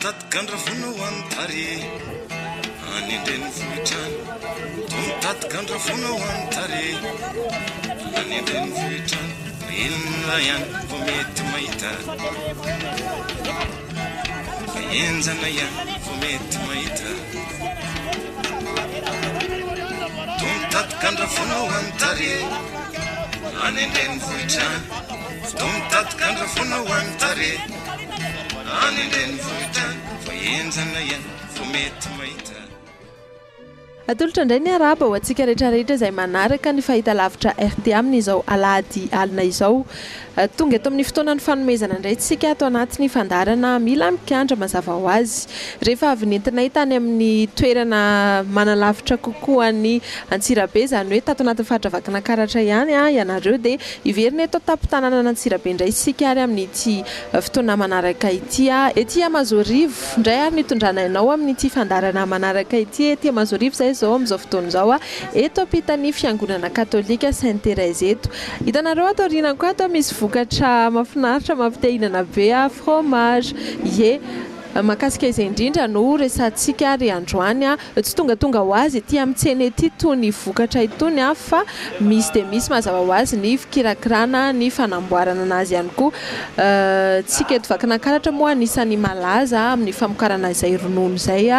mitady gandra foana ho an'ny tarehy any an-drenivohitra any. Toa mitady gandra foana ho an'ny tarehy any an-drenivohitra any. Fa inona ihany vao mety mahita? Fa henjana ihany vao mety mahita. Toa mitady gandra foana ho an'ny tarehy any an-drenivohitra any. Toa mitady gandra foana ho an'ny tarehy any an-drenivohitra any. Fa henjana ihany vao mety mahita. Atolotra indray ny arahaba ho antsika rehetra rehetra izay manaraka ny fahitalavitra rta amin'izao alahady alina izao. Tonga eto amin'ny fotoanan'ny fanomezana indray isika ato anatin'ny fandaharana Mila Mikandra mazava ho azy. Rehefa avy nentinay tany amin'ny toerana manalavitra kokoa an'i Antsirabe, izany hoe tato anatin'ny faritra Vakinankaratra ihany ianareo dia hiverina eto an-tampon-tanànan'Antsirabe indray isika ary amin'ity fotoana manaraka ity. Ety Mahazoarivo. Indray ary no hitondranay anao amin'ity fandaharana manaraka ity. Ety Mahazoarivo izahay izao amin'izao fotoana izao, eto ampitan'ny fiangonana katolika Sainte Thérèse eto. Hitanareo ato aorianako ato misy vokatra mahafinaritra mampite hihinana be, fromage. Ie, mahakasika izay indrindra no resahantsika ary androany. Tsy tongatonga ho azy ety amin'ny tsena ety itony vokatra itony fa misy dia misy mazava ho azy ny fikirakirana, ny fanamboarana anazy ihany koa. Tsika eto Vakinankaratra moa anisan'ny malaza amin'ny famokarana izay ronono izay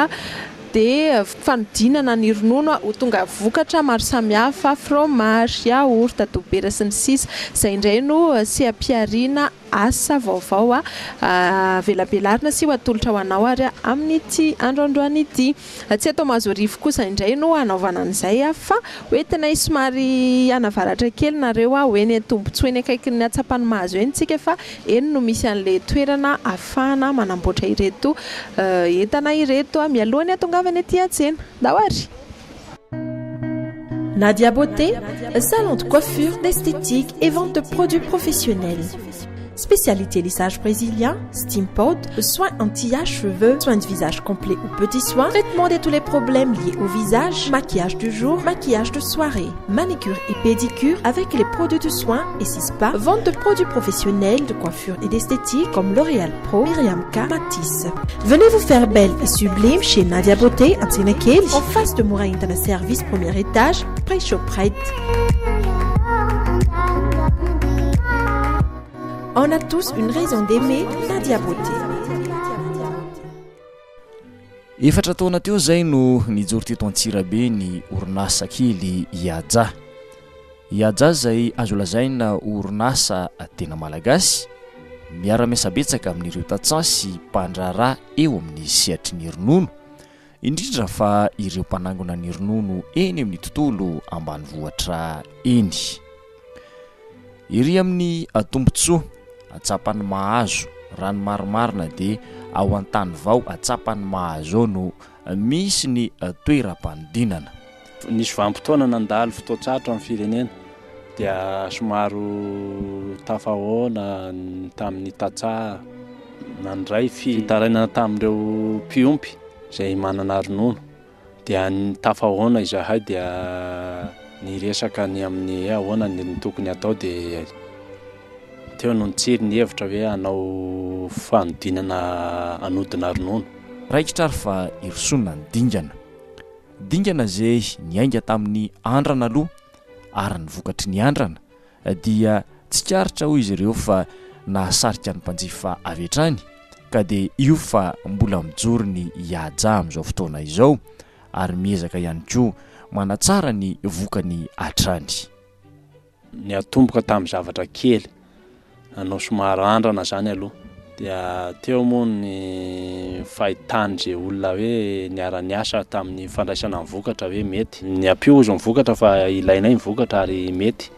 dia fanodinana ny ronono ho tonga vokatra maro samihafa, fromage, yaourt, dobera sy ny sisa Izay indray no seha-pihariana asa vaovao velabelarina sy ho atolotra ho anao ary amin'ity andro androany ity. Tsy eto Mahazoarivo kosa indray no hanaovana an'izay fa ho entinay somary hianavaratra kely nareo ho eny Tombontsoa eny akaikin'ny Atsapanimahazo eny tsika fa eny no misy an'ilay toerana ahafahana manamboatra ireto entana ireto mialohan'ny hahatongavana ety an-tsena. Ndao ary! Nadia Beauté, salon de coiffure, d'esthétique et vente de produits professionnels. Spécialité lissage brésilien, steam pod, soins anti-âge cheveux, soins de visage complet ou petits soins, traitement de tous les problèmes liés au visage, maquillage du jour, maquillage de soirée, manicure et pédicure avec les produits de soins et spa, vente de produits professionnels de coiffure et d'esthétique comme L'Oréal Pro, Myriam K, Matisse. Venez vous faire belle et sublime chez Nadia Beauté, Antsinakely, en face de Moura Internet Service, premier étage, près Shoprite. On a tous une raison d'aimer Nadia Beauté. Efatra taona teo izay no nijoro teto Antsirabe ny orinasa kely Ihaja. Ihaja izay azo lazaina ho orinasa tena malagasy, miara-miasa betsaka amin'ireo tantsaha sy mpandraharaha eo amin'ny sehatry ny ronono, indrindra fa ireo mpanangona ny ronono eny amin'ny tontolo ambanivohitra eny. Ery amin'ny tombontsoa atsapan'ny mahazo, raha ny marimarina dia ao Antanivao atsapan'ny mahazo ao no misy ny toeram-panodinana. Nisy vanim-potoana nandalo fotoan-tsarotra ny firenena dia somary tafahoana tamin'ny tantsaha nandray fitarainana tamin'ireo mpiompy izay manana ronono. Dia tafahaona izahay dia niresaka ny amin'ny hoe ahoana ny tokony hatao dia teo no nitsiry ny hevitra hoe hanao fanodinana hanodina ronono. Raikitra ary fa hirosoana ny dingana. Dingana izay niainga tamin'ny andrana aloha ary ny vokatry ny andrana dia tsikaritra hoy izy ireo fa nahasarika ny mpanjifa avy hatrany ka dia io fa mbola mijoro ny Ihaja amin'izao fotoana izao ary miezaka ihany koa manatsara ny vokany hatrany. Niatomboka tamin'ny zavatra kely, nanao somary andrana izany aloha, dia teo moa ny fahitan'izay olona hoe niara-niasa tamin'ny fandraisana ny vokatra hoe mety. Ny ampio hozy ny vokatra fa ilainay ny vokatra ary mety,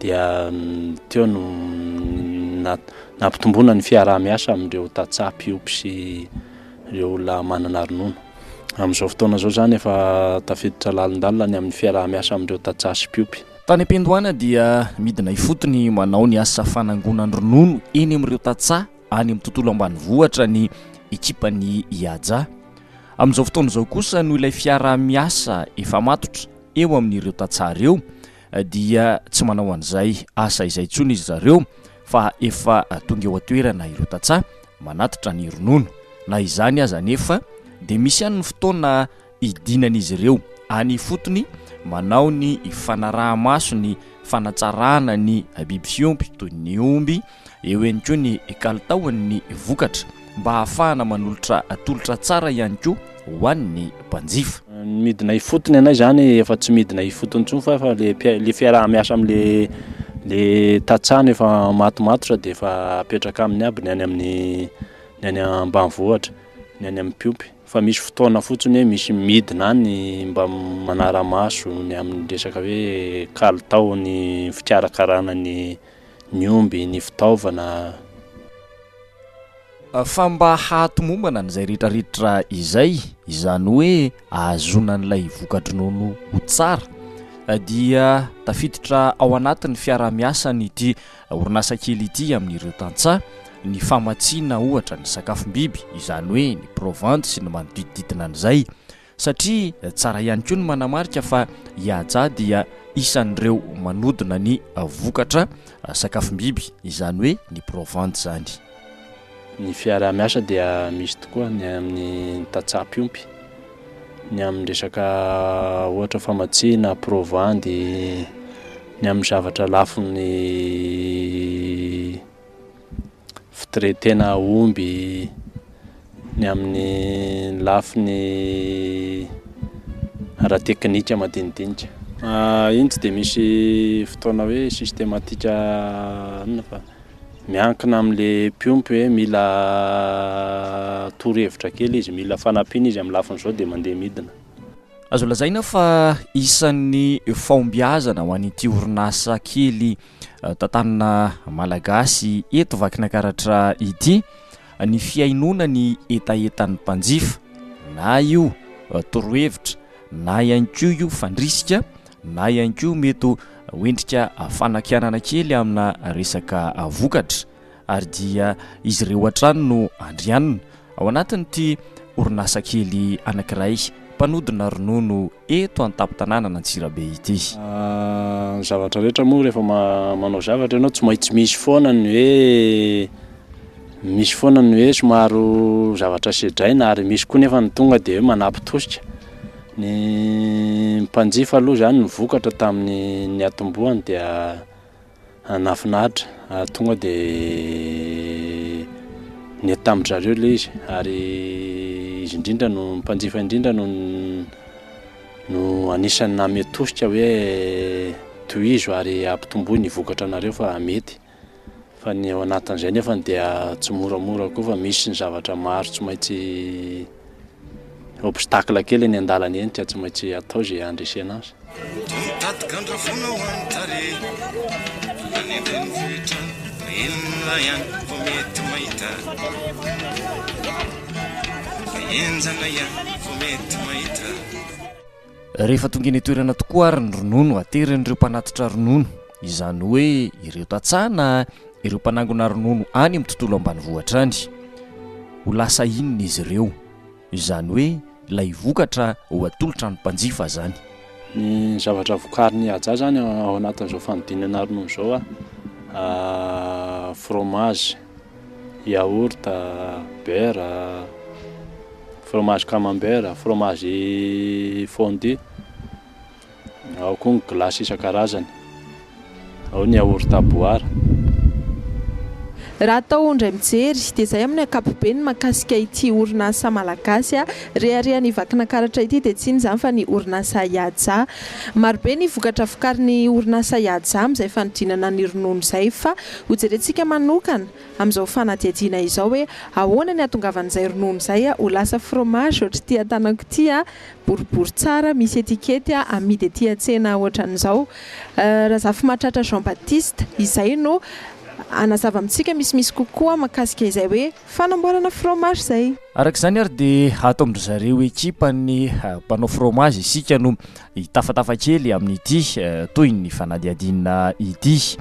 dia teo no nampitomboana ny fiaraha-miasa amin'ireo tantsaha mpiompy sy ireo olona manana ronono. Amin'izao fotoana izao izany efa tafiditra lalindalina ny amin'ny fiaraha-miasa amin'ireo tantsaha sy mpiompy. Tany am-piandohana dia midina ifotony manao ny asa fanangonan-dronono eny amin'ireo tantsaha any amin'ny tontolo ambanivohitra ny ekipan'ny Ihaja. Amin'izao fotoana izao kosa noho ilay fiaraha-miasa efa matotra eo amin'ireo tantsaha ireo dia tsy manao an'izay asa izay intsony izy zareo fa efa tonga eo an-toerana ireo tantsaha manatitra ny ronono. Na izany aza anefa dia misy ihany ny fotoana hidinan'izy ireo any ifotony manao ny fanaraha-maso ny fanatsarana ny biby fiompy toy ny omby, eo ihany koa ny kalitaon'ny vokatra mba hahafahana manolotra tolotra tsara ihany koa ho an'ny mpanjifa. Ny midina ifotony anay izany efa tsy midina ifotony intsony fa efa le le fiaraha-miasa am'le le tantsaha no efa matomatotra dia efa apetraka aminy aby ny any amin'ny ny any ambanivohitra, ny any amin'ny mpiompy. Fa misy fotoana fotsiny hoe misy midina any mba manara-maso ny amin'ny resaka hoe kalitao ny fikarakarana ny ny omby, ny fitaovana. Fa mba hahatomombana an'izay rehetrarehetra izay, izany hoe ahazoana an'ilay voka-dronono ho tsara, dia tafiditra ao anatin'ny fiaraha-miasan'ity orinasa kely ity amin'ireo tantsaha ny famatsiana ohatra ny sakafom-biby, izany hoe ny provandy sy ny manodidididina an'izay. Satria tsara ihany koa ny manamarika fa i Haja dia isan'ireo manodina ny vokatra sakafom-biby, izany hoe ny provandy izany. Ny fiaraha-miasa dia misy tokoa ny amin'ny tantsaha mpiompy, ny amin'ny resaka ohatra famatsiana provandy, ny amin'ny zavatra lafiny fitretena omby, ny amin'ny lafiny ara-teknika madinidinika. Iny tsy dia misy fotoana hoe systematique inona fa miankina amin'ilay mpiompy hoe mila torohevitra kely izy, mila fanampiana izy amin'ny lafin'izao dia mandeha midina. Azo lazaina fa isan'ny fahombiazana ho an'ity orinasa kely tantanina malagasy eto Vakinankaratra ity ny fihainoana ny hetahetan'ny mpanjifa na io torohevitra na ihany koa io fandrisika na ihany koa mety ho endrika fanakianana kely amina resaka vokatra ary dia izy ireo hatrany no andrianina ao anatin'ity orinasa kely anankiray mpanodina ronono eto an-tampon-tanànan'Antsirabe ity. Ny zavatra rehetra moa rehefa manao zavatra ianao tsy maintsy misy foana ny hoe misy foana ny hoe somary zavatra sedraina ary misy koa nefa ny tonga dia hoe manampy tosika. Ny mpanjifa aloha izany ny vokatra tamin'ny niatombohany dia Nahafinaritra ary tonga dia nety tamin-dry zareo ilay izy ary izy indrindra no mpanjifa indrindra no no anisan'ny nanome tosika hoe tohizo ary ampitomboy ny vokatra anareo fa mety. Fa ny ao anatin'izay nefa dia tsy moramora koa fa misy ny zavatra maro tsy maintsy obstacle kely eny an-dalana eny ka tsy maintsy atao izay handresena azy. Mitady gandra foana ho an'ny tarehy Any an-drenivohitra any Fa inona ihany vao mety mahita Fa henjana ihany vao mety mahita. Rehefa tonga eny an-toerana tokoa ary ny ronono aterin'ireo mpanatitra ronono, izany hoe ireo tantsaha na ireo mpanangona ronono any amin'ny tontolo ambanivohitra any, ho lasa inona izy ireo? Izany hoe ilay vokatra ho atolotra ny mpanjifa izany. Ny zavatra vokarin'i Haja izany ao anatin'izao fanodinana ronono izao, fromage, yaourt, beurre, fromage camembert, fromage fondu, ao koa ny glace isan-karazany, ao ny yaourt à boire. Raha atao indray mijery dia izay amin'ny ankapobeny mahakasika ity orinasa malagasy reharehan'i Vakinankaratra ity dia tsy inona izany fa ny orinasa Yaja. Marobe ny vokatra vokarin'ny orinasa Yaja amin'izay fanodinana ny ronono izay fa hojerentsika manokana amin'izao fanadihadiana izao hoe ahoana ny hahatongavan'izay ronono izay ho lasa fromage ohatr'ity an-tanako ity, boribory tsara, misy etikety, amidy ety an-tsena ohatran'izao. Razafimahatratra Jean Baptiste, izay no hanazava amintsika misimisy kokoa mahakasika izay hoe fanamboarana fromage izay. Araka izany ary dia ato amin-dry zareo ekipan'ny mpanao fromage isika no hitafatafa kely amin'ity tohin'ny fanadihadiana ity.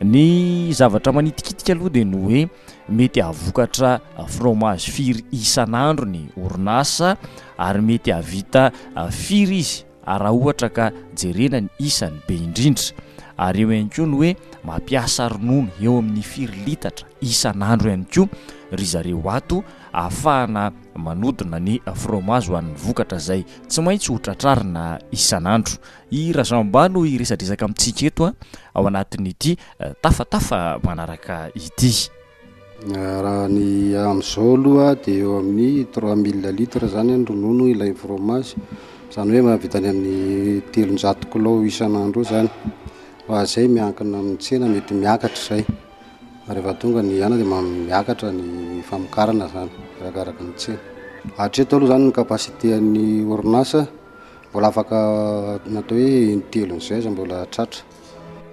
Ny zavatra manitikitika aloha dia ny hoe mety hahavokatra fromage firy isan'andro ny orinasa ary mety hahavita firy izy raha ohatra ka jerena ny isany be indrindra. Ary eo ihany koa ny hoe mampiasa ronono eo amin'ny firy litatra isan'andro ihany koa ry zareo ato. ahafahana manodina ny frômazy ho an'ny vokatra izay tsy maintsy ho tratrarina isan'andro. I Razamba no hiresadresaka amintsika eto ao anatin'ity tafatafa manaraka ity. Raha ny amin'izao aloha dia eo amin'ny 3000 litres izany ny ronono ilain'ny fromage, izany hoe mahavita any amin'ny 300 kilao isan'andro eo izany, fa izay miankina amin'ny tsena mety miakatra izay, rehefa tonga ny ana dia miakatra ny famokarana izany arakaraka ny tsena. Hatreto aloha izany ny capacité an'ny orinasa mbola afaka natao hoe intelon'izay aza mbola tratra.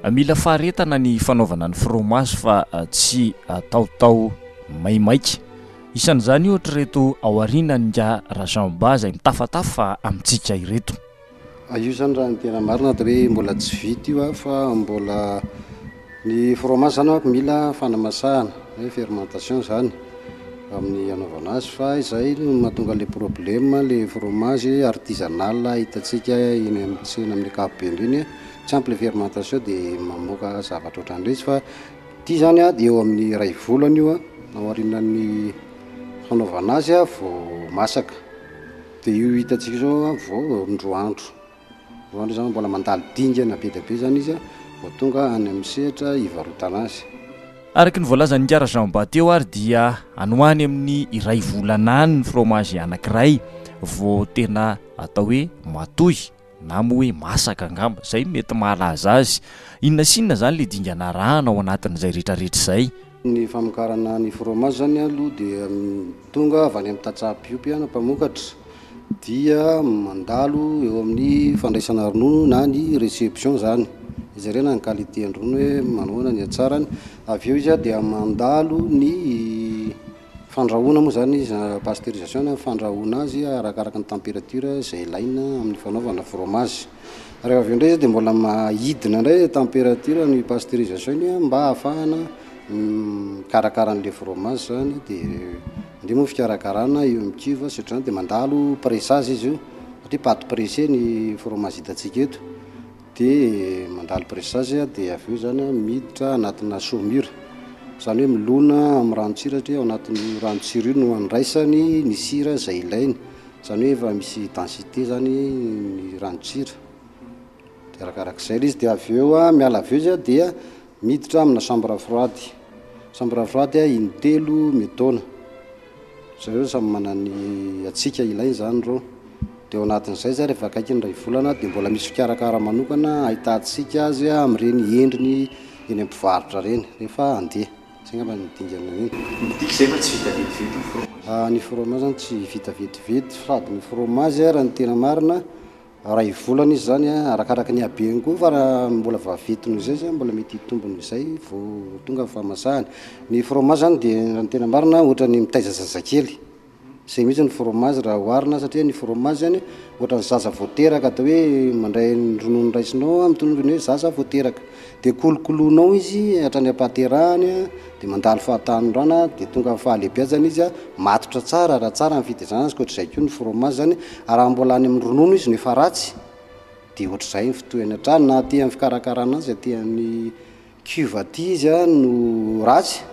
Mila faharetana ny fanaovana ny fromage fa tsy ataotao maimaika. Isan'izany ohatra ireto aorianan'ingahy Rajamba izay mitafatafa amintsika ireto. Io zany raha ny tena marina dia hoe mbola tsy vita io fa mbola ny fromage zany manko mila fanamasahana hoe fermentation zany amin'ny anaovana azy fa izay no mahatonga le problème le fromage artisanal hitantsika eny amin'ny tsena amin'ny ankapobeny ireny. Tsy ampy le fermentation de mamoaka zavatra ohatran'ireny izy fa ity zany a eo amin'ny iray volana io a aorianan'ny fanaovana azy a vao masaka de io hitantsika zao a vao indroa andro, roa andro zany mbola mandalo dingana be dia be zany izy a vao tonga any amin'ny sehatra hivarotana azy. Araka ny voalazan'i Ingahy Jean Ba teo ary dia any ho any amin'ny iray volana any ny fromage anankiray vao tena atao hoe matoy. na moa hoe masaka angamba, izay no mety mahalaza azy. Inona sy inona izany ilay dingana arahana ao anatin'izay rehetrarehetra izay? Ny famokarana ny fromage zany aloha dia tonga avy any amin'ny tantsaha mpiompy na mpamokatra dia mandalo eo amin'ny fandraisana ronono na ny réception zany, hijerena ny qualité ny ronono hoe manahoana ny hatsarany, avy eo izy dia mandalo ny Fandrahoana moa izany izy, pasteurisation na fandrahoana azy arakaraka ny température izay ilaina amin'ny fanaovana fromage. Rehefa avy eo indray izy dia mbola hidina indray température ny pasteurisation iny mba ahafahana mikarakara an'ilay fromage izany dia mandeha moa fikarakarana eo amin'ny cuve sy ohatr'izany dia mandalo pressage izy io satria pâte pressée ny fromage hitantsika eto. Dia mandalo pressage dia avy eo izany miditra anatina saumure, izany hoe milona amin'ny ranon-tsira satria ao anatin'io ranon-tsira io no andraisany ny sira izay ilainy, izany hoe efa misy densité izany ny ranon-tsira, dia arakarak'izay ilay izy, dia avy eo miala avy eo izy dia miditra amina chambre froide, chambre froide in-telo mitaona. Zareo samy manana ny hatsiaka ilainy zany ireo. Dia ao anatin'izay zay rehefa akaiky ny iray volana dia mbola misy fikarakara manokana ahitantsika azy amin'ireny endriny eny amin'ny mpivarotra ireny rehefa handeha. Izay angamba ny dingana iny. Midika izay fa tsy vita vetivety ny fromage? Ny fromage zany tsy vita vetivety sady ny fromage raha ny tena marina Iray volana izy izany an, arakaraka ny habeny koa fa raha mbola vaventy noho izay izy an, mbola mety hitombo noho izay vao tonga ny fahamasahany. Ny fromage izany dia raha ny tena marina ohatran'ny mitaiza zazakely. Izay mihitsy ny fromage raha oharina satria ny fromage izany ohatran'ny zaza vao teraka atao hoe mandray ny ronono raisinao mitovy ny hoe zaza vao teraka. Dia kolokoloinao izy hatrany am-pahaterahany an, dia mandalo fahatanorana dia tonga amin'ny fahalehibiazana izy an, matotra tsara raha tsara ny fitaizana azy, ankoatr'izay koa ny fromage zany, raha mbola any amin'ny ronono izy no efa ratsy dia ohatr'izay ny fitohiny hatrany, na aty amin'ny fikarakarana azy aty amin'ny cuve aty izy an no ratsy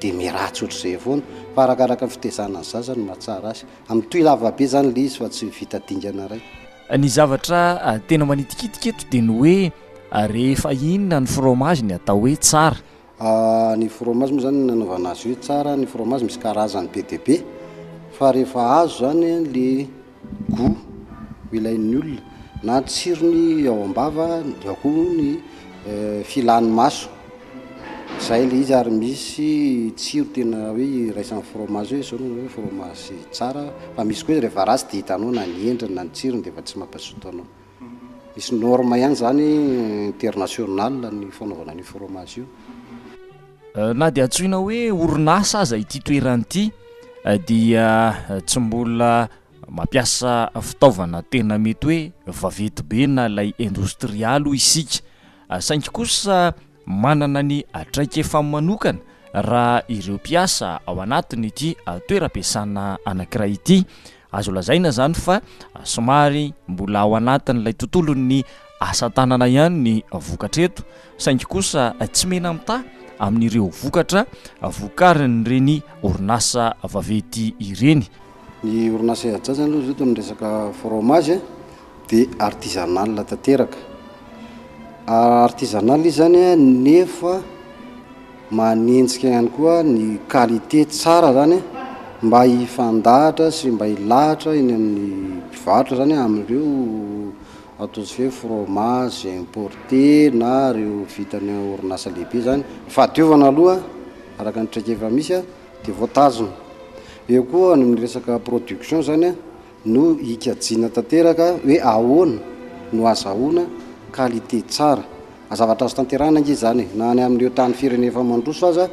dia miharatsy ohatr'izay foana, fa arakaraka ny fitaizana ny zaza no mahatsara azy, mitohy lava be zany ilay izy fa tsy vita dingana iray. Ny zavatra tena manitikitika eto dia ny hoe rehefa inona ny fromage ny atao hoe tsara? Ny fromage moa zany nanaovana azy hoe tsara, ny fromage misy karazany be dia be fa rehefa azo zany le gout ilain'ny olona na tsirony ao am-bava dia ao koa ny filan'ny maso, zay le izy ary misy tsiro tena hoe iraisan'ny fromage hoe zao no hoe fromage tsara fa misy koa izy rehefa ratsy dia hitanao na ny endriny na ny tsirony dia efa tsy mampazoto anao. Misy norme ihany zany international ny fanaovana an'io fromage io. Na dia antsoina hoe orinasa aza ity toerana ity dia tsy mbola mampiasa fitaovana tena mety hoe vaventy be na ilay indostrialy hoy isika saingy kosa manana ny traikefa manokana raha ireo mpiasa ao anatin'ity toeram-piasana anankiray ity. Azo lazaina izany fa somary mbola ao anatin'ilay tontolon'ny asa tanana ihany ny vokatra eto, saingy kosa tsy mena-mitaha amin'ireo vokatra vokarin'ireny orinasa vaventy ireny. Ny orinasa Ihaja zany aloha zao amin'ny resaka fromage dia artisanal tanteraka. Artisanal izy zany nefa manenjika ihany koa ny qualité tsara zany mba hifandahatra sy mba hilahatra eny amin'ny mpivarotra zany amin'ireo ataontsika hoe fromage importé na ireo vitan'ny orinasa lehibe zany. Ny fahadiovana aloha araka ny traikefa misy dia voatazona. Eo koa ny amin'ny resaka production zany no hikajiana tanteraka hoe ahoana no azahoana qualité tsara. Zavatra azo tanterahina ange izany e, na any amin'ireo tany firenena efa mandroso aza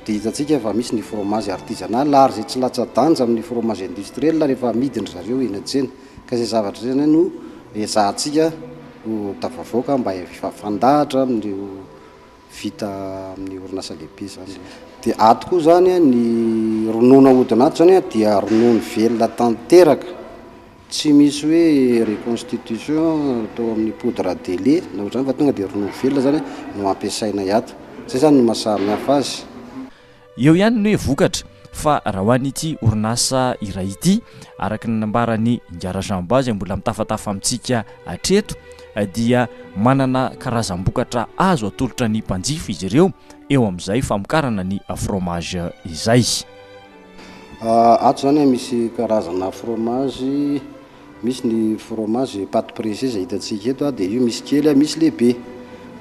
dia hitantsika fa misy ny fromage artisanal ary izay tsy latsa-danja amin'ny fromage industriel rehefa amidin-dry zareo eny an-tsena. Ka izay zavatra izay zany no ezahantsika ho tafavoaka mba hifandahatra amin'ireo vita amin'ny orinasa lehibe izany ilay izy. Dia ato koa izany ny ronono ahodina ato izany dia ronono velona tanteraka, tsy misy hoe reconstitution atao amin'ny poudre de lait na ohatr'izany fa tonga dia ronono velona izany no ampiasainay ato. Izay izany no maha samy hafa azy. Eo ihany ny hoe vokatra, fa raha ho an'ity orinasa iray ity, araka ny nambaran'i Ngara Jean Ba izay mbola mitafatafa amintsika hatreto, dia manana karazam-bokatra azo atolotra ny mpanjifa izy ireo eo amin'izay famokarana ny fromage izay. Ato izany misy karazana fromage, misy ny fromage pâte pressée izay hitantsika eto, dia io misy kely, misy lehibe,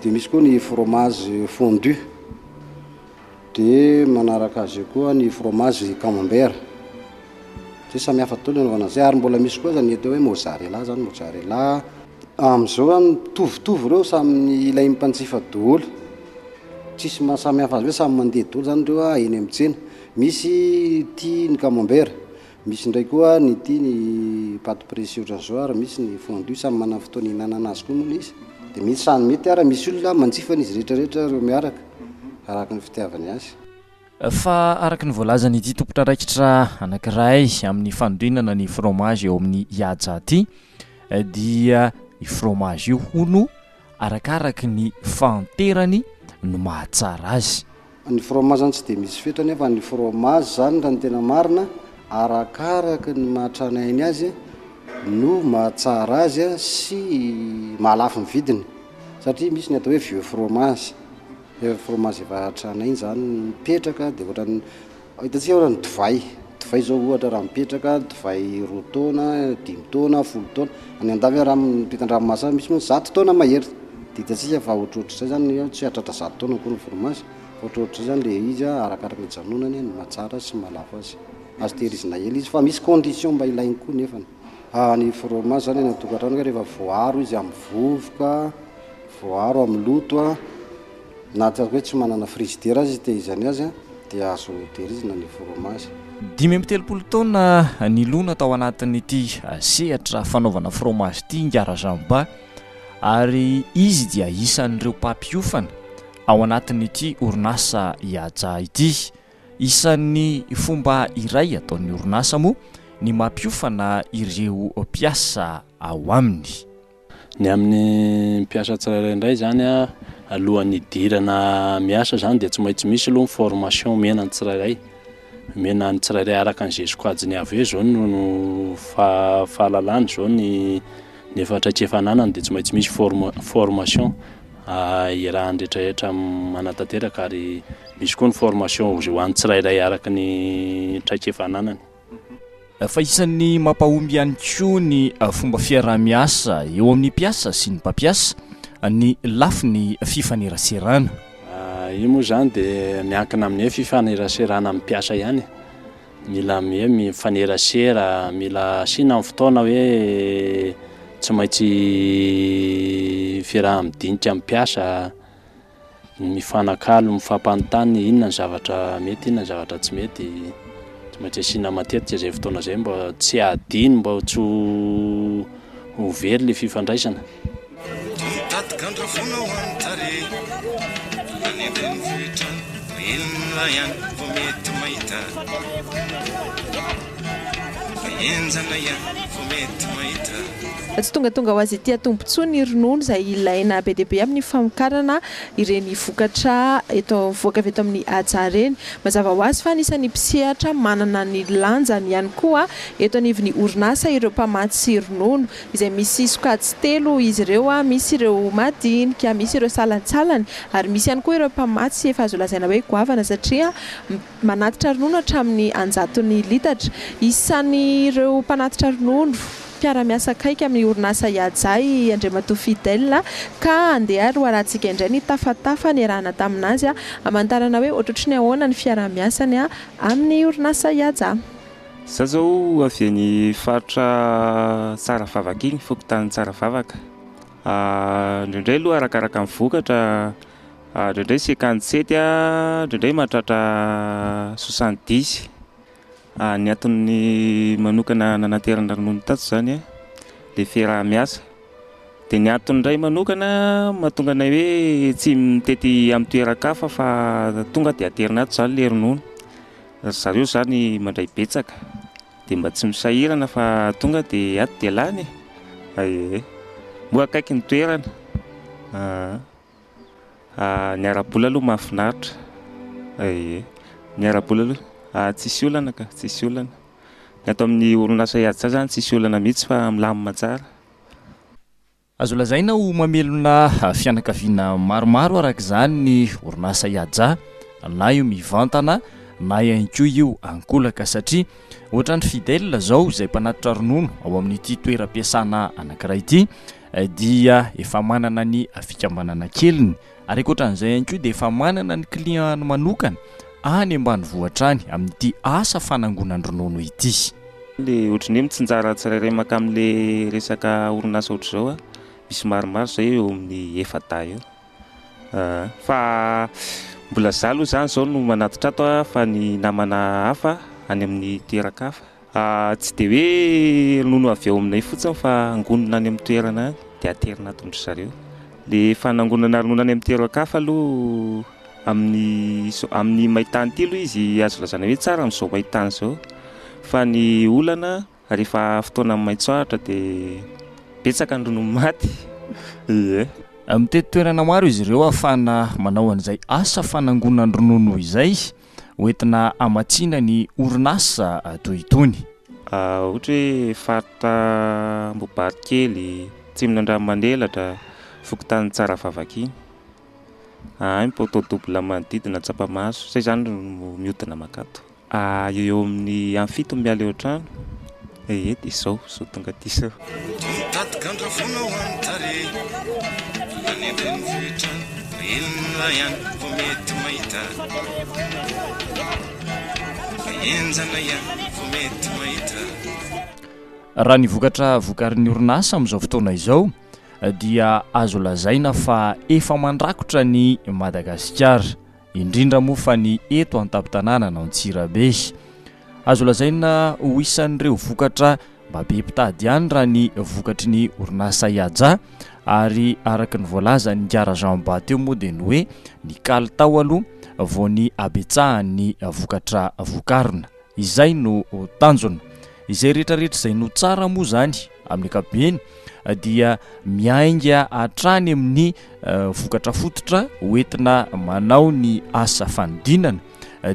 dia misy koa ny fromage fondu. Dia manaraka azy eo koa ny fromage camembert. Dia samy hafa daholo ny anaovana an'izay ary mbola misy koa aza ny atao hoe mozzarella zany, mozzarella. Amin'izao zany mitovitovy ireo samy ilain'ny mpanjifa daholo. Tsisy maha samy hafa azy hoe samy mandeha daholo zany ireo eny amin'ny tsena. Misy tia ny camembert, misy indray koa ny tia ny pâte pressée ohatran'izao ary misy ny fondue, samy manana ny fotoana ihinanana azy koa moa ilay izy. Dia mety samy mety ary misy olona manjifa an'izy rehetra rehetra ireo miaraka araka ny fitiavany azy. Fa araka ny voalazan'ity tompon'andraikitra anankiray amin'ny fanodinana ny fromage eo amin'ny Ihaja ity dia io fromage io hono arakaraky ny fahanterany no mahatsara azy. Ny fromage zany tsy dia misy fetra nefa ny fromage zany raha ny tena marina arakaraky ny maha tranainy azy no mahatsara azy sy mahalafo ny vidiny satria misy ny atao hoe vieux fromage, efa fromage efa tranainy zany mipetraka dia ohatran'ny hitantsika ohatran'ny divay, divay zao ohatra raha mipetraka divay roa taona, dimy taona, folo taona, any andafy raha ampitan-dranomasina any misy moa 100 taona mahery dia hitantsika fa ohatrohatr'izay zany tsy hahatratra 100 taona akory ny fromage fa ohatrohatr'izay zany le izy arakaraka ny ijanonany no mahatsara sy mahalafo azy, azo tehirizina ela izy fa misy condition mba ilainy koa nefany. Ny fromage zany any an-tokantrano rehefa voaaro izy amin'ny vovoka, voaaro amin'ny loto. Na ataoko hoe tsy manana frigidaire aza izy tehizany azy dia azo tehirizina ny fromage. 35 taona nilona tao anatin'ity sehatra fanaovana fromage ity ingahy Rajamba ary izy dia isan'ireo mpampiofana ao anatin'ity orinasa Ihaja ity. Isan'ny fomba iray ataon'ny orinasa moa ny mampiofana ireo mpiasa ao aminy. Ny amin'ny mpiasa tsirairay indray izany alohan'ny hidirana miasa izany dia tsy maintsy misy aloha ny formation omena ny tsirairay. Omena ny tsirairay araka an'izay sokajiny avy hoe izao no fahalalany, izao ny ny efa traikefa ananany dia tsy maintsy misy formation iarahan'ny rehetrarehetra manatanteraka ary misy koa ny formation ho an'ny tsirairay araka ny traikefa ananany. Fa isan'ny mampahomby ihany koa ny fomba fiaraha-miasa eo amin'ny mpiasa sy ny mpampiasa ny lafiny fifaneraserana. Io moa izany dia miankina amin'ny hoe fifaneraserana amin'ny mpiasa ihany e. Mila hoe mifanerasera, mila asiana ny fotoana hoe tsy maintsy fiaraha-midinika amin'ny mpiasa. Mifanakalo, mifampanontany inona ny zavatra mety, inona ny zavatra tsy mety. Tsy maintsy asiana matetika izay fotoana izay mba tsy hadino, mba tsy ho very ilay fifandraisana. Mitady gandra foana ho an'ny tarehy Any an-drenivohitra any Inona ihany vao mety mahita Fa henjana ihany vao mety. mety mahita. Tsy tongatonga ho azy ety an-tombontsoa ny ronono izay ilaina be dia be amin'ny famokarana ireny vokatra eto mivoaka avy eto amin'ny Haja ireny. Mazava ho azy fa anisan'ny mpisehatra manana ny lanjany ihany koa eto anivon'ny orinasa ireo mpamatsy ronono izay misy sokajy telo izy ireo, misy ireo madinika, misy ireo salantsalany ary misy ihany koa ireo mpamatsy efa azo lazaina hoe goavana satria Manatitra ronono hatramin'ny an-jatony litatra. Isan'ireo mpanatitra ronono mpiara-miasa akaiky amin'ny orinasa Ihaja i Andriamatoa Fidèle ka andeha ary hoarahantsika indray ny tafatafa niarahana tamin'azy hamantarana hoe ohatrohatry ny ahoana ny fiaraha-miasany amin'ny orinasa Ihaja. Za zao avy any faritra Tsaravavaka iny, fokontany Tsaravavaka. Indraindray aloha arakaraka ny vokatra Indraindray cinquante sept, indraindray mahatratra soixante dix. Ny antony manokana nanaterana ronono tato izany dia fiaraha-miasa. Dia ny antony indray manokana mahatonga anay hoe tsy mitety amin'ny toeran-kafa fa tonga dia aterina ato izany ilay ronono. Ry zareo izany mandray betsaka dia mba tsy misahirana fa tonga dia ato dia lany e. Ie, moa akaiky ny toerana. Ny ara-bola aloha mahafinaritra ee, ny ara-bola aloha tsisy olana ka, tsisy olana. Ny ato amin'ny orinasa Ihaja zany tsisy olana mihitsy fa milamina tsara. Azo lazaina ho mamelona fianakaviana maromaro araka izany ny orinasa Ihaja na io mivantana na ihany koa io ankolaka satria ohatran'i Fidèle izao izay mpanatitra ronono ao amin'ity toeram-piasana anankiray ity dia efa manana ny fikambanana keliny ary ankoatran'izay ihany koa dia efa manana ny client-ny manokana any ambanivohitra any amin'ity asa fanangonan-dronono ity. Le ohatran'ny hoe mitsinjara tsirairay maka amin'le resaka orinasa ohatr'izao a, misy maromaro zay eo amin'ny efa-dahy eo fa mbola za aloha zany zao no manatitra ato a fa ny namana hafa any amin'ny toeran-kafa. Tsy dia hoe ronono avy ao aminay fotsiny fa angonina any amin'ny toerana any dia aterina ato amin-dry zareo. Ilay fanangonana ronono any amin'ny toeran-kafa aloha amin'ny amin'ny maintany ity aloha izy azo lazaina hoe tsara amin'izao maintany izao fa ny olana rehefa fotoanan'ny maitso ahitra dia betsaka ny ronono maty. Ie. Mitety toerana maro izy ireo ahafahana manao an'izay asa fanangonan-dronono izay. Hoentina hamatsiana ny orinasa toy itony. Ohatra hoe faritra Ambohibarikely, Atsimon'Andranomanelatra, fokontany Tsaravavaka iny. Any poteau double manodidina Antsapamaso, zay zany no mihodina mankato. Eo eo amin'ny amin'ny fito no miala eo an-trano. Ee dia izao, izao tonga aty izao. Mitady gandra foana ho an'ny tarehy Any an-drenivohitra any Fa inona ihany vao mety mahita Fa henjana ihany vao mety mahita. Raha ny vokatra vokarin'ny orinasa amin'izao fotoana izao dia azo lazaina fa efa mandrakotra ny Madagasikara. indrindra moa fa ny eto an-tampon-tanànan'Antsirabe. Azo lazaina ho isan'ireo vokatra mba be mpitady ihany raha ny vokatry ny orinasa Ihaja ary araka ny voalazan'i Ngara Jean Ba teo moa dia ny hoe ny kalitao aloha vao ny habetsahan'ny vokatra vokarina. Izay no tanjona. Izay rehetrarehetra izay no tsara moa izany amin'ny ankapobeny dia miainga hatrany amin'ny vokatra fototra hoentina manao ny asa fanodinana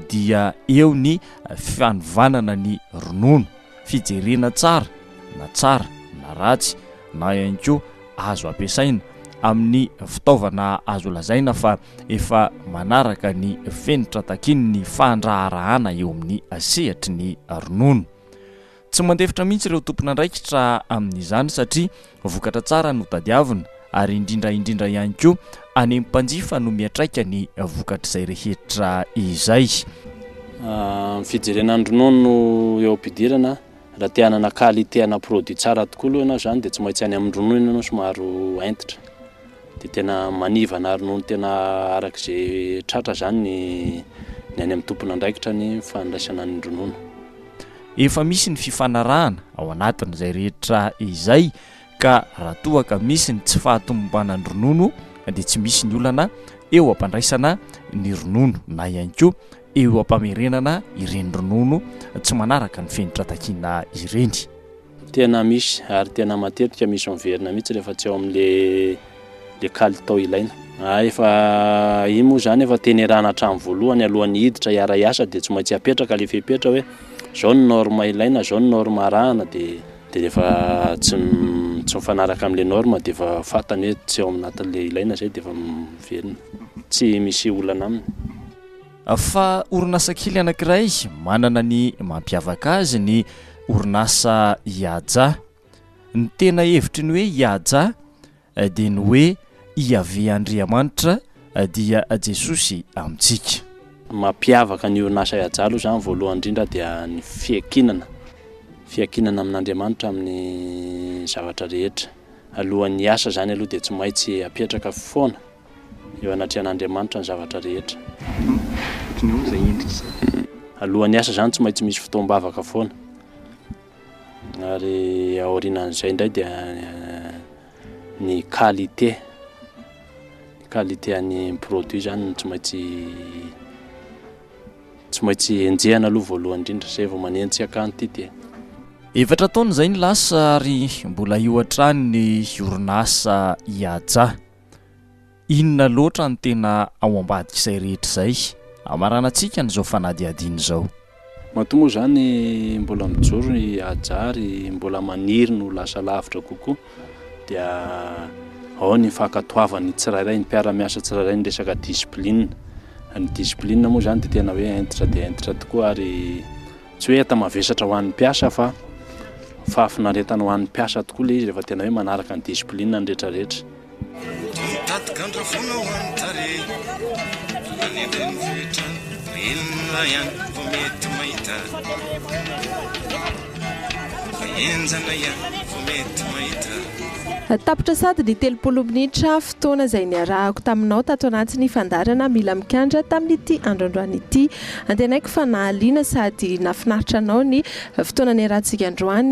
dia eo ny fanovanana ny ronono, fijerena tsara na tsara na ratsy na ihany koa azo ampiasaina amin'ny fitaovana azo lazaina fa efa manaraka ny fenitra takian'ny fandraharahana eo amin'ny sehatry ny ronono. Tsy mandefitra mihitsy ireo tompon'andraikitra amin'izany satria vokatra tsara no tadiavina ary indrindra indrindra ihany koa any amin'ny mpanjifa no miantraika ny vokatr'izay rehetra izay. Ny fijerena ny ronono eo am-pidirana, raha te hanana qualité ana produit tsara tokoa aloha ianao izany dia tsy maintsy any amin'ny ronono ianao somary hentitra. Dia tena manivana ronono tena araka izay tratra izany ny ny any amin'ny tompon'andraikitra ny fandraisana ny ronono. Efa misy ny fifanarahana ao anatin'izay rehetra izay ka raha toa ka misy ny tsy fahatomombanan-dronono dia tsy misy ny olana eo am-pandraisana ny ronono na ihany koa eo am-pamerenana ireny ronono tsy manaraka ny fenitra takiana ireny. Tena misy ary tena matetika misy miverina mihitsy rehefa tsy ao amin'le le kalitao ilaina. Ah, efa iny moa izany efa tenerana hatramin'ny voalohany alohan'ny hiditra hiara-hiasa dia tsy maintsy apetraka le fepetra hoe izao ny norme ilaina, izao ny norme arahana dia dia rehefa tsy tsy mifanaraka amin'le norme dia efa fantany hoe tsy ao anatin'le ilaina izay dia efa miverina. Tsy misy olana aminy. Fa orinasa kely anankiray manana ny mampiavaka azy ny orinasa Ihaja. Ny tena hevitry ny hoe Ihaja dia ny hoe Iaveh Andriamanitra dia Jesosy amintsika. Mampiavaka ny orinasa Ihaja aloha izany voalohany indrindra dia ny fiankinana, fiankinana amin'Andriamanitra amin'ny zavatra rehetra. Alohan'ny hiasa izany aloha dia tsy maintsy apetraka foana eo anatrehan'Andriamanitra ny zavatra rehetra. Alohan'ny hiasa izany tsy maintsy misy fotoam-bavaka foana. Ary aorianan'izay indray dia ny qualité, ny qualité an'ny produit izany no tsy maintsy tsy maintsy enjehana aloha voalohany indrindra izay vao manenjika quantité. Efatra taona izay ny lasa ary mbola io hatrany ny orinasa Ihaja. Inona loatra no tena ao ambadik'izay rehetra izay? Hamaranantsika an'izao fanadihadiana izao. Matoa moa izany mbola mijoro i Haja ary mbola maniry ny ho lasa lavitra kokoa dia ao ny fankatoavan'ny tsirairay, ny mpiara-miasa tsirairay ny resaka discipline. Ny discipline moa izany dia tena hoe hentitra dia hentitra tokoa ary Tsy hoe enta-mavesatra ho an'ny mpiasa fa fahafinaretana ho an'ny mpiasa tokoa ilay izy rehefa tena hoe manaraka ny discipline ny rehetra rehetra. Mitady gandra foana ho an'ny tarehy Any an-drenivohitra any Inona ihany vao mety mahita Fa henjana ihany vao mety mahita. Tapitra sady ny 30 minitra fotoana izay niarahako taminao tato anatin'ny fandaharana Mila Mikandra tamin'ity andro androany ity. Antenaiko fa nahaliana sady nahafinaritra anao ny fotoana niarahantsika androany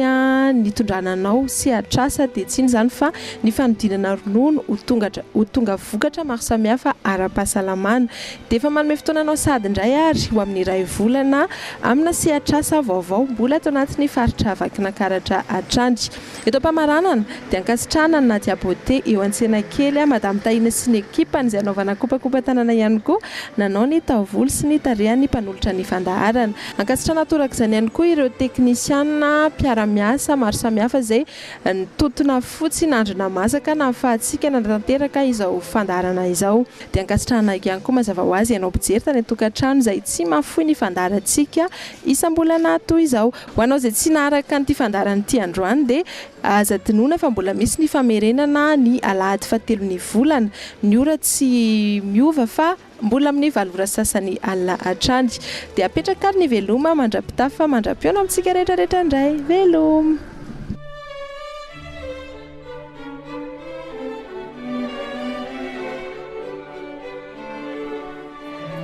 nitondrana anao sehatr'asa dia tsy inona izany fa ny fanodinana ronono ho tonga ho tonga vokatra maro samihafa ara-pahasalamana. Dia efa manome fotoana anao sahady indray ary ho amin'ny iray volana amina sehatr'asa vaovao mbola ato anatin'ny faritra Vakinankaratra hatrany. Eto am-pamaranana dia ankasitrahana ny Nadia Beauté eo Antsenakely, Madame Tahina sy ny ekipany izay anaovana kopakopa-tanana ihany koa nanao ny taovolo sy ny tarehan'ny mpanolotra ny fandaharana. Ankasitrahana torak'izany ihany koa ireo teknisiana mpiara-miasa maro samihafa izay nitontona fotsy nandrina masaka nahafahantsika nanatanteraka izao fandaharana izao. Dia ankasitrahana ihany koa mazava ho azy ianao mpijery tany an-tokantrano izay tsy mahafoy ny fandaharantsika isam-bolana toy izao. Ho anao izay tsy naharaka an'ity fandaharana ity androany dia aza adinoina fa mbola misy ny famerenana ny alahady fahatelon'ny volana. Ny ora tsy miova fa mbola amin'ny valo ora sasany alina hatrany. Dia apetraka ary ny veloma mandra-pitafa mandra-pihaona amintsika rehetra rehetra indray. Veloma!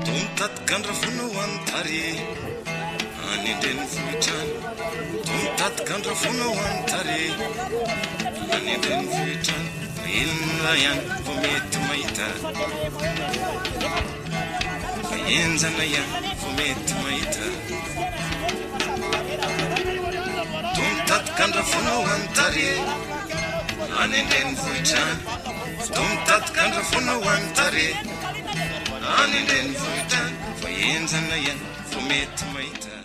Toa mitady gandra foana ho an'ny tarehy Any an-drenivohitra any Toa mitady gandra foana ho an'ny tarehy Any an-drenivohitra any Fa inona ihany vao mety mahita Fa henjana ihany vao mety mahita Toa mitady gandra foana ho an'ny tarehy Any an-drenivohitra any Toa mitady gandra foana ho an'ny tarehy Any an-drenivohitra any Fa henjana ihany vao mety mahita.